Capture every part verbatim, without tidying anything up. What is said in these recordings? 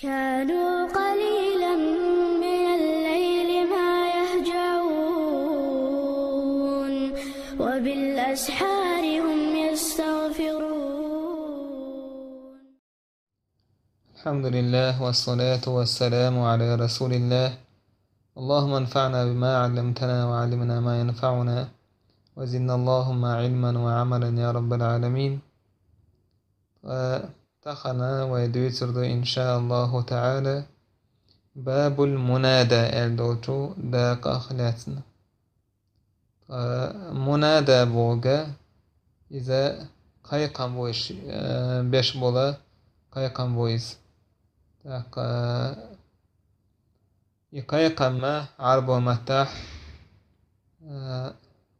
كانوا قليلا من الليل ما يهجعون، وبالأسحار هم يستغفرون. الحمد لله، والصلاة والسلام على رسول الله. اللهم انفعنا بما علمتنا وعلمنا ما ينفعنا وزدنا اللهم علما وعملا يا رب العالمين. Ва тахана вай дуьйцур ду, иншааллаху таӀала, бабул мунада аьлла долчу дакъах лаьцна. Ткъа мунада бохург, иза кхайкхам беш, э, беш бола кхайкхам бу иза. ТӀаккха и кхайкхам Ӏарбойн маттахь, э,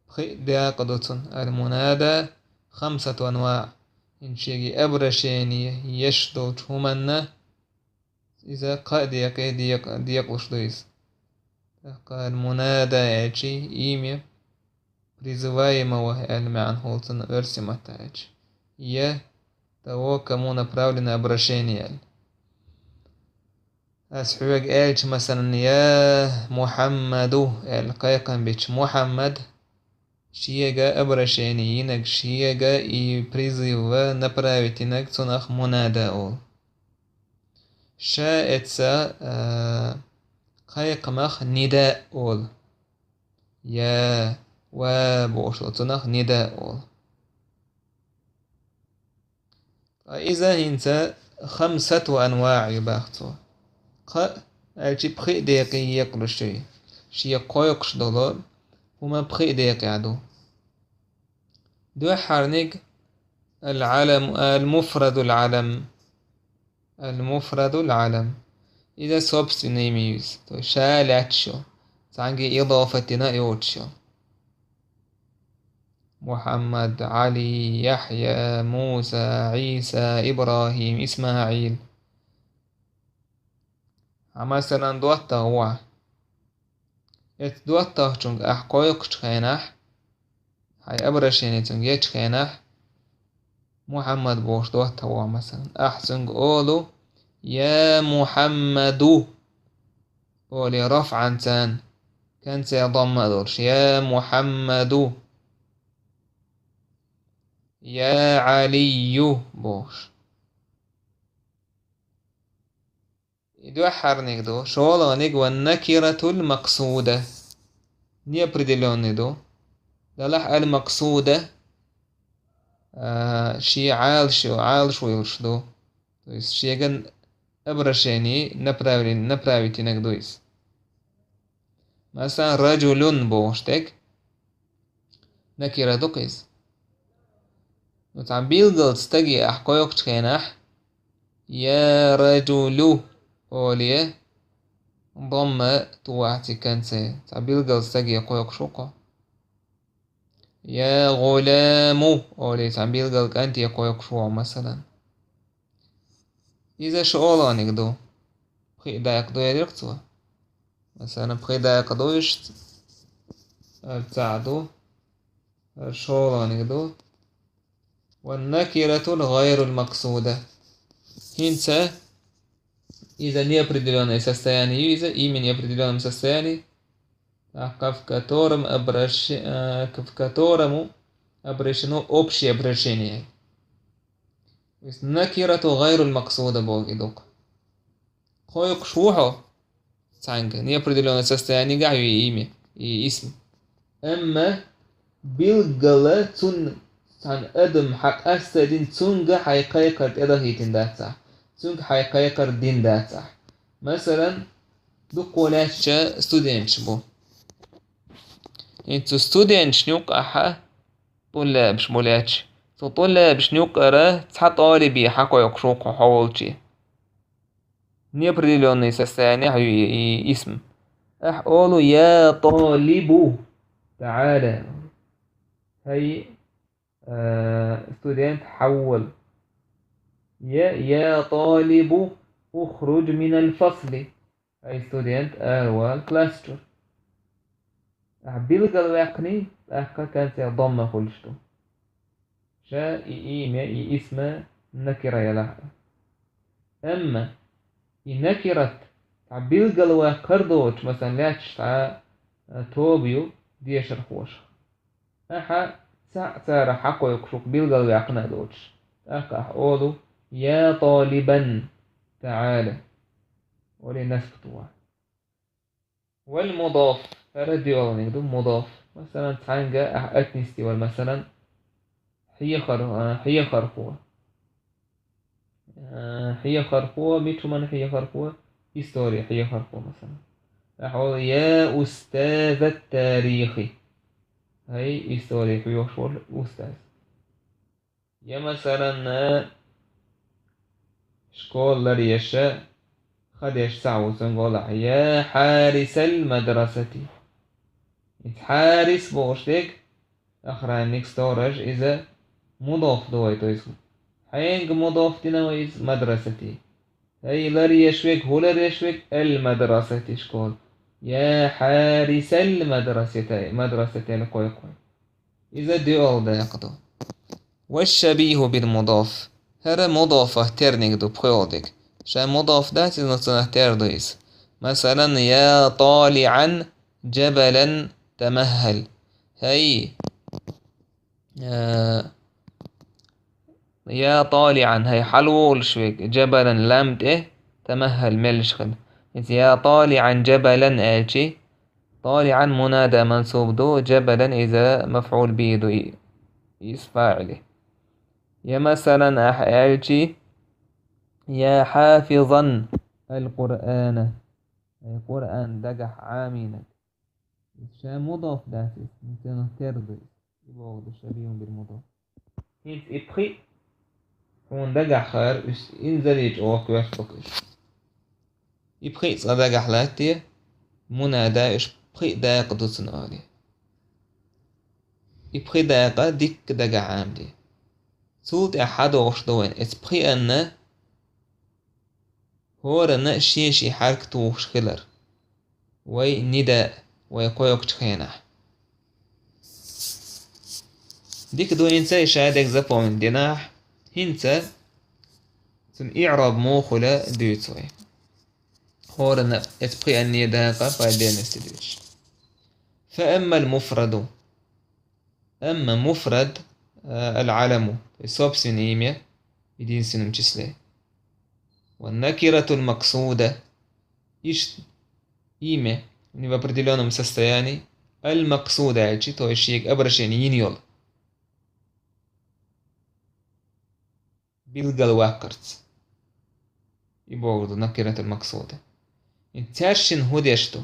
пхи дакъа ду цунна. Ал-мунада хамсату анваӀ. ХӀинца шега обращение еш долчу хӀуманна иза кхаа декъе декъ-, декъалуш ду иза. ТӀаккха ал-мунада аьлча имя призываемого аьлла маьӀна хуьлу цунна оьрсийн маттахь аьлча. Я того, кому направлено обращение аьлла. Ас хьоьга аьлча, масалан, «Я Мухьаммаду» аьлла кхайкхам бича, Мухьаммад шега обращение йинарг, шега и призыв направить йинарг, цунах мунада олу. Ша эца, а, кхайкхамах нида олу. Я, ва бохуш долу, цунах нида олу. Ткъа иза хӀинца хамсату анваӀ ю баха цо. Кхаа аьлча пхи декъе екъалуш ю. Шен кхойкхуш долу хӀума пхи декъехь ду. Дуьххьарниг ал-Ӏалам, ал-муфрадул Ӏалам. Ал-муфрадул Ӏалам. Иза собственный имя ю иза, то есть ша лаьтташ йолу, цхьаьнгге идафат дина йоцуш йолу. Мухьаммад, Ӏали, Яхьъя, Муса, Ӏийса, ИбрахӀим, ИсмаӀил. Хьан, масалан, доттагӀа ву ахь. Эцу доттагӀчуьнга ахь кхойкхучу хенахь, хьайн обращение цуьнга ечу хенахь, Мухьаммад бохуш доттагӀа ву ахь, масалан, ахь цуьнга олу: «Я Мухьаммаду», олий рафӀан царна, конце домма а долуш: «Я Мухьаммаду», «Я Ӏалийю» бохуш. И дуьххьарниг ду, шолгӀаниг ва накиратул максуда. Неопределённый ду. Делахь ал-максуда, а, шен Ӏалаш, Ӏалаш вуьйлуш ду. То есть шега обращение направлен-, направить йинарг ду иза. Масалан, раджулун бохуш дерг накира ду-кх иза. Ну, цхьана билггал стаге ахь кхойкхучу хенахь, я раджулу олий, домма туху ахь цигахь конце. Цхьана билггал стаге кхойкхуш ву-кх хьо. Я гӀуламу олий, цхьана билггал кӀанте кхойкхуш ву хьо, масалан. Иза шолгӀаниг ду. Пхи дакъа ду элира-кх цо. Масалан, пхи дакъа ду иштта. ХӀара цхьаъ ду. ХӀара шолгӀаниг ду. Ва накиратул гӀайрул максуда. ХӀинца иза неопределённое состояние ю, иза имя неопределённом состоянии. ТӀаккха в котором обращ-, э, к-, в которому обращено общее обращение. То есть накирату гӀайрул максуда боху и ду-кх. Кхойкхуш ву хьо цхьаьнгге, неопределённое состоянигахь ю и имя, и исм. Амма билггала цунна цхьана адам хьан къастадина, цуьнга хьайн кхайкхар тӀедахийтина дац ахь, цуьнга хьайн кхайкхар дина дац ахь. Масалан, дуккха лаьтташ студенташ бу. ХӀинца цу студенташна юккъехь тӀуллабаш бу лаьтташ. Цу тӀуллабашна юккъера цхьа тӀолибе хьан кхойкхуш ву-кх хьо, хьо волче. Неопределённое состояние хьан ю и, и исм. Ахь олу: «Я тӀолибу, таӀала». ХӀай, э, студент, хьаввал. Я, я тӀолибу, ухруж минал фасли. ХӀай студент, аравала класс чуьра. Ахь билггал ваьккхиний, тӀаккха конце домма хуьлуш ду. Ша и имя, и исма накира ялахь а. Амма И накират цхьа билгалваккхар доцуш, масалан, лаьтташ цхьа, а, тоба ю дешархошах. Ахьа цхьаъ царах хьакхойкхуш укх билгалваьккхина а доцуш. ТӀаккха ахьа олу: «Я талибан, таӀала». Олий насб туху ахьа. Вал мудаф, хӀара доьалгӀаниг ду мудаф. Масалан, цхьаьнга ахьа отнести вара, масалан, хьехар-, а, хьехархо. А, хьехархо, мича хӀуманна хьехархо? Истори хьехархо, масалан. Ахьа олу: «Я устазат тарихи». ХӀай, истори хьоьхуш волу устаз. Я, масалан, школа ларъеш, ха деш ца хьовсун гӀолахь: «Я хьарисал мадрасати». Иза хьарис бохуш дерг, охранник, сторож, иза мудаф ду вай, то есть хьенга мудаф дина вай иза? Мадрасати. ХӀай, ларъеш верг, хӀун ларъеш верг? Ал-мадрасати, школа. Я хьарисал мадрасати, мадрасати аьлла кхойкху вай. Иза доьалгӀа дакъа ду. Ваш-шабиху бил мудаф. ХӀара мудафах терниг ду, пхоьалгӀа дерг. Ша мудаф дац иза, но цунах тера ду иза. Масалан: «Я талиӀан жабалан тамаххал». ХӀай, э, «Я талиӀан», хӀай, хьалаволуш верг, «жабалан», лам тӀе, «тамаххал», меллаш хила. Иза «я талиӀан жабалан» аьлчи, «талиӀан» мунада мансуб ду, «жабалан» иза мафӀул бихӀи ду, и-, иза фаӀили. Я, масалан, ахьа аьлчи: «Я хьафизан ал-Къуръана», хӀай, Къуръан дагахь Ӏамийнарг. Иза ша мудаф дац иза, но цунах тера ду иза. И бохург ду шабихун бил мудаф. ХӀинца и пхиъ хьуна дагахь хаар, уьш инзаре чӀогӀа коьрта бу-кх уьш. И пхиъ цкъа дагахь латте, мунада уьш пхиъ дакъа ду цунна олий. И пхи дакъа дикка дагахь Ӏамаде. Цул тӀаьхьа хьадогӀуш ду вайн эцу пхиъанна хӀоранна шен-шен хьаракат тухуш хилар. Вай нида, вай кхойкхучу хенахь. Дика ду хӀинца и шадерг запомнить динахь, хӀинца цуьнан иъроб муха хуьлу дуьйцу вай. ХӀоранна эцу пхиъанне дакъа по отдельности дуьйцуш. Фа аммал муфраду. Амма муфрад, а, аль-Ӏаламу, то есть собственное имя в единственном числе. Ва накиратул максуда. Иштта имя в неопределённом состоянии, аль-максуда аьлчи, то есть шега обращение йина йолу. Билгалваккхарца. И бохург ду накиратул максуда. И цаьршинна хӀун деш ду?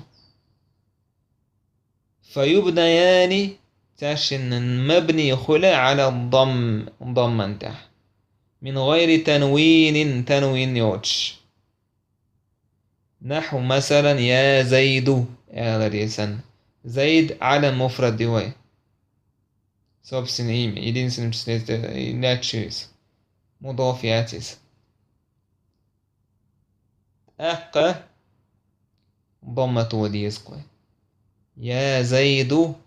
Фаюбнаяни, цаьршинна мабни хуьлу Ӏала дам-, дамман тӀехь. Мин гӀайри танвинин, танвин йоцуш. Нахьу, масалан, я Зайду, аларе санна. Зайд Ӏалам муфрад ю вай. Собственное имя, единственное число, и лаьтташ ю иза. Мудаф яц иза. ТӀаккха дамма тоха деза-кх вай. Я Зайду,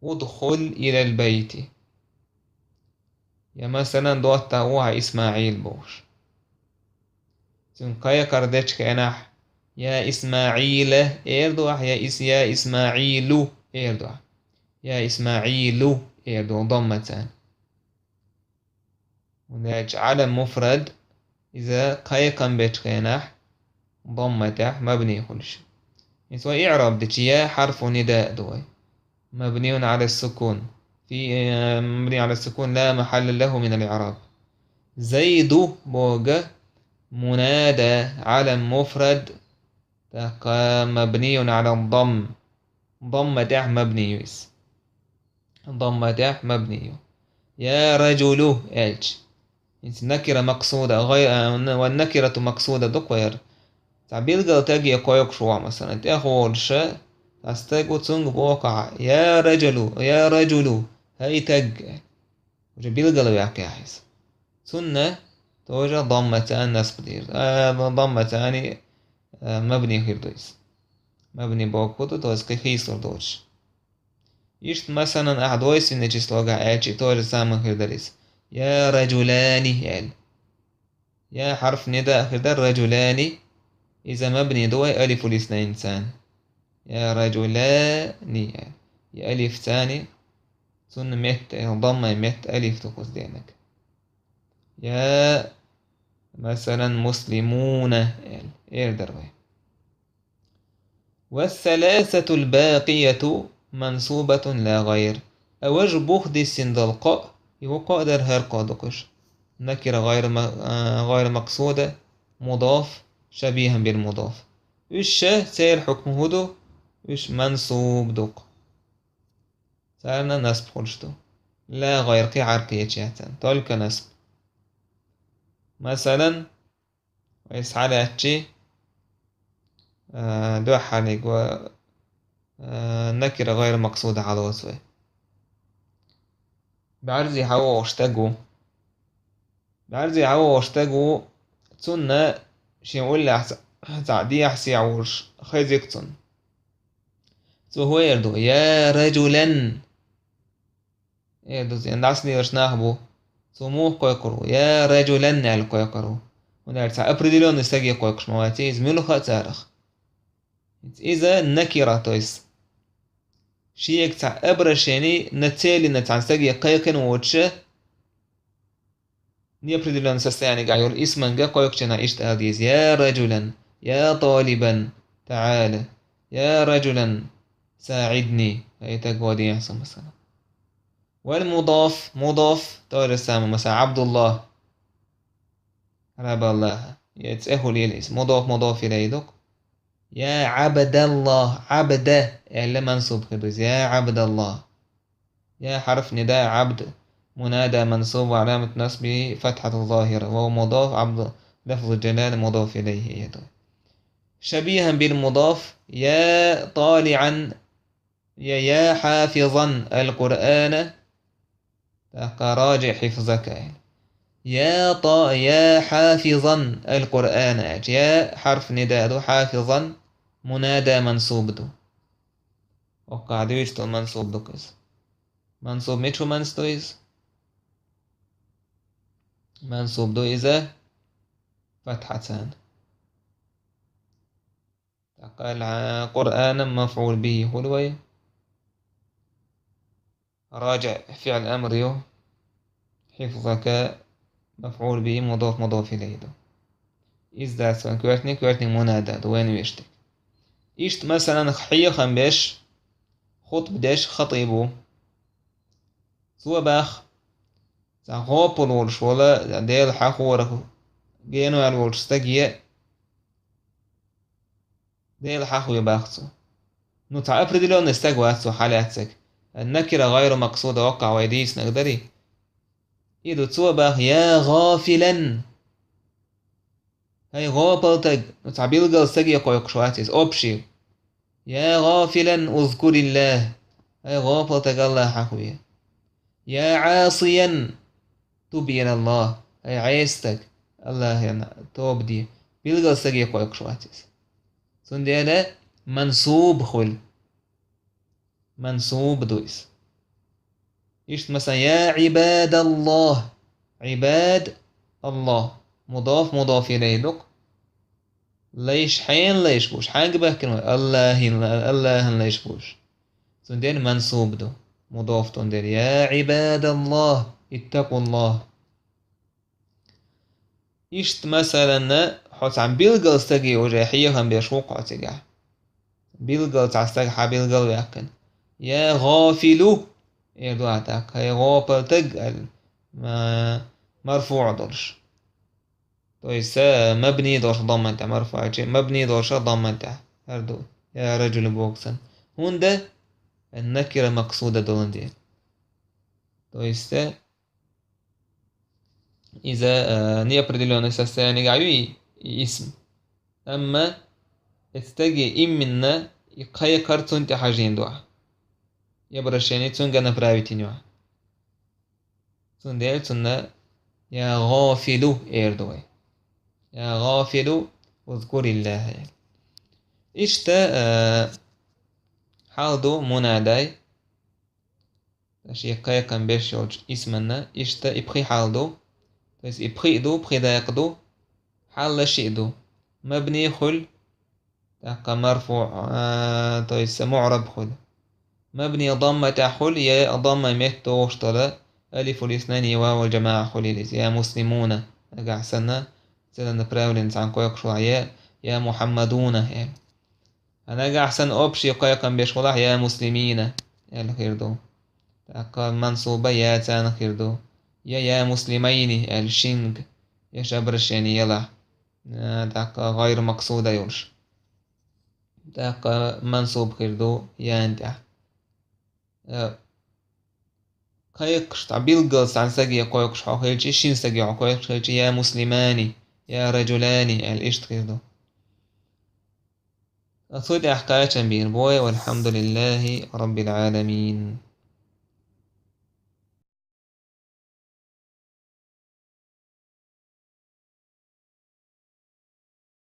удхул илал байти. Я, масалан, доттагӀа ву ахь, ИсмаӀил бохуш. Цуьнан кхайкхар дечу хенахь, я ИсмаӀила эр ду ахь, я Ис-, я ИсмаӀилу эр ду ахь. Я ИсмаӀилу эр ду, даммаца. ХӀунда аьлча Ӏалам муфрад, иза кхайкхам бечу хенахь, дамма тӀехь мабни хуьлуш. Иза вай иъроб дичи, я хьарфу нида ду вай. Мабниюн Ӏала сукун. Фи, э, мабни Ӏала сукун, ла махьалла лаху минал иъраб. Зайду бохург мунада, Ӏалам муфрад, тӀаккха мабниюн Ӏала дам. Дамма тӀехь мабни ю иза. Дамма тӀехь мабни ю. Я раджулу аьлча. ХӀинца накира максуда, гӀай-, а, ва накирату максуда ду-кх вай хӀара. Цхьа билггал стаге кхойкхуш ву ахь, масалан, тӀехволуш цхьа стаг ву, цуьнга боху ахь: я раджулу, я раджулу, хӀай стаг. Уже билггал ваьккхи ахь иза. Цунна тоже даммаца насб дийр ду. А, даммаца, а, мабни хир ду иза. Мабни бохург ду, то есть кхин хийцалур доцуш. Иштта, масалан, ахь двойственное числогахь аьлча, то же самое хир дара иза. Я раджулани аьлла. Я хьарф нида хир дара раджулани, иза мабни ду вай алифул иснайнца. Я раджулани, я алиф цани, цунна метта, э, даммай метта алиф ду кхуза денаг. Я, масалан, муслимуна, эр дар вай. والثلاثة الباقية منصوبة لا غير. А важа бух диссина дола кхоъ, и ва кхоъ дар хӀара кхоъ дукхуш. Накира гӀайр ма-, а, гӀайр макъсуда, мудоф, шабихьан бил мудоф. Уьш ша, церан хьукму хӀу ду? Уьш мансуб дукх. Царна насб хуьлуш ду. Ла гӀайр кхи хьаркхеча яцан. Только насб. Масалан, вай схьалаьцчи, а, дуьххьарниг ва, а, накира гӀайр макъсуда хьалоцу вай. БӀарзи хьавогӀуш стаг ву. БӀарзи хьавогӀуш стаг ву, цунна шен уллехь цхьа, цхьа дехьа сехьа волуш хезиг цунна. Цо хӀу эр ду: «Я раджулан». Эр ду, зен дӀасалелаш нах бу. Цо муха кхойкхур ву? «Я раджулан» аьлла кхойкхур ву. ХӀунда аьлча цхьа определённый стаге кхойкхуш ма вац иза, муьлхха а царах. Иза накира, то есть шега цхьа обращение нацелено цхьана стаге кхайкхина воцуша, неопределённый состояниегахь йолу исманга кхойкхучунна иштта ала деза: «Я раджулан, я талибан, таӀала, я раджулан, саӀидни», хӀай стаг, вадехьа со, масала. Вал мудоф, мудоф, то же самое, масала, Абдуллах, раб Аллаха, я цӀе хӀу лела иза, мудоф, мудоф илайхи ду-кх. Я Абдаллах, Абда аьлла мансуб хир ду иза, я Абдаллах. Я хьарф нида, Абд, мунада мансуб ва Ӏаламату насбихи фатхьату зохира, ва хӀу мудоф, Абд, лафзу джалала мудоф илайхи ду. Шабихьан бил мудоф: «Я талиӀан», я, «Я хьафизан ал-Къуръана», тӀаккха «раджиӀ хьифзака». Я та-, «Я хьафизан ал-Къуръана», я хьарф нида ду, хьафизан мунада мансуб ду. ХӀоккхахь дуьйцу долу мансуб ду-кх иза. Мансуб мича хӀуманца ду иза? Мансуб ду иза фатхьаца. ТӀаккха Къуръана мафӀул бихи хуьлу вай. РаджиӀ фиӀл амр ю, хьифзака мафӀул бихи мудоф, мудоф илайхи ду. Иза дац вайн коьртаниг, коьртаниг мунада ду вайна вешниг. Иштта, масалан, хьехам беш, хутба деш хатӀиб ву. Цо баха, цхьа гӀопал волуш волу, Дела хьахорах генваьлла волчу стаге Дела хьахаве баха цо. Ну, цхьа определённый стаг вац цо хьалаьцнарг. Накира гӀайру макъсуда воккхахь вай дийцинарг дарий? И ду цо баха: «Я гӀафилан». ХӀай гӀопал стаг, ну, цхьа билггал стаге кхойкхуш вац иза, общий. «Я гӀафилан, узкуриллах». ХӀай гӀопал стаг, Аллах хьахаве. «Я Ӏасиян, туб илаллах». ХӀай Ӏеса стаг, Аллахьана тоба де. Билггал стаге кхойкхуш вац иза. Цундела мансуб хуьлу. Мансуб ду иза. Иштта, масалан, «Я Ӏибадаллах». Ӏибад, Аллах. Мудоф, мудоф илайхи ду-кх. Лайш, хьенан лайш бу уьш? Хьаьнга баьхкина вай? Аллахьан, Аллахьан лайш бу уьш. Цундела мансуб ду. Мудоф цундела. «Я Ӏибадаллах, иттакъуллах». Иштта, масалан, хьо цхьана билггал стаге уже хьехам беш ву-кх хьо цигахь. Билггал цхьа стаг хьан билггал ваьккхина. «Я гӀафилу», эр ду ахьа тӀаккха, хӀай гӀопал стаг аьлла, ма-, марфуӀ долуш. То есть, э, мабни долуш дамман тӀехь, марфуӀ аьлча, мабни долуш дамман тӀехь. ХӀара ду, «я раджулу» боху санна. ХӀунда? Накира макъсуда долун дела. То есть, э, иза, э, неопределённый состояниегахь ю и, и исм. Амма и стаге именно и кхайкхар цунна тӀе хьажийна ду ахь. И обращение цуьнга направить йина ю ахь. Цундела цунна «я гӀафилу» эр ду вай. «Я гӀафилу, узкуриллаха». Иштта, э, хьал ду мунадай. Шен кхайкхам беш йолчу исманна иштта и пхи хьал ду. То есть и пхиъ ду, пхи дакъа ду. хьал шиъ ду. Мабни хуьлу, тӀаккха марфуъ, а, то есть муъраб хуьлу. Мабни дамма тӀехь хуьлу, я дамма меттахуш долу алифул иснайни, вавул жамаӀа хуьлийла иза, я муслимуна. Нагахь санна, цӀена направлен цхьаьна кхойкхуш вахь, я, я мухьаммадуна, аьлла. Нагахь санна общий кхойкхам беш валахь, я муслимина, аьлла хир ду. ТӀаккха мансуба я царна хир ду. Я, я муслимайни, аьлла шинга, я обращение ялахь. Э, тӀаккха гӀайр максуда йолуш. ТӀаккха мансуб хир ду ян тӀехь. Э, кхайкхаш, цхьа билггал цхьана саге кхойкхуш хьо хилча, шина саге хьо кхойкхуш хилча, я муслимани, я раджулани, аьлла иштта хир ду. Цу тӀехь кхачам бийр бой, валхьамдулиллахи раббил Ӏаламин.